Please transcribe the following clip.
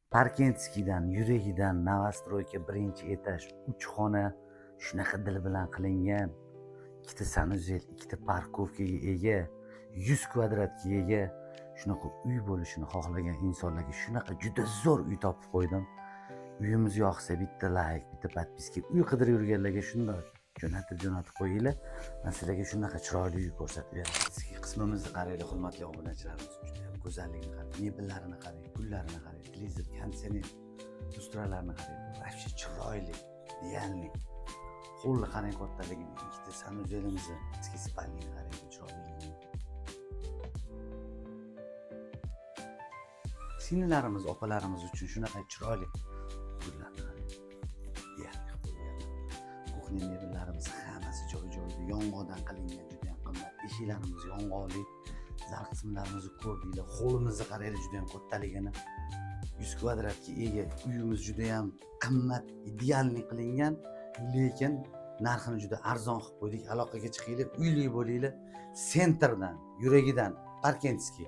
Parkentskiydan, yuragidan новостройка, birinchi etaj, 3 xona, shunaqa dil bilan qilingan, ikkita санузел, ikkita парковка ga ega, 100 kvadratga ega shunaqa uy bo'lishini xohlagan insonlarga shunaqa juda zo'r uy topib qo'ydim. Uyimiz yoqsa, bitta layk, bitta подписка. Uy qidirib yurganlarga shundoq jo'natib jo'natib qo'yinglar. Man sizlarga shunaqa chiroyli uy ko'rsatib beraman. Qismimizni qaranglar, hurmatli obunachilarimiz, juda ham go'zalligini qarang, mebellarini qarang, gullarini qarang, televizor, konditsioner, lyustralarni qarang, вообще chiroyli, идеальный. Холл ni qarang kattaligini, ikkita санузел imizni, ichki спальня ni qarang chiroyliligini. Singillarimiz, opalarimiz uchun shunaqa chiroyli gullarni qarang. Идеальный qilib qo'yganlar. Кухня mebellarimiz hammasi joy joyida, yong'oqdan qilingan, juda ham qimmat. Eshiklarimiz yong'oqli, zal qismlarimizni ko'rdinglar. Холл imizni qaranglar juda ham kattaligini. 100 kvadratga ega uyimiz juda ham qimmat, идеальный qilingan, lekin narxini juda arzon qilib qo'ydik. Aloqaga chiqinglar, uyli bo'linglar. Центр dan, yuragidan, Parkentskiy.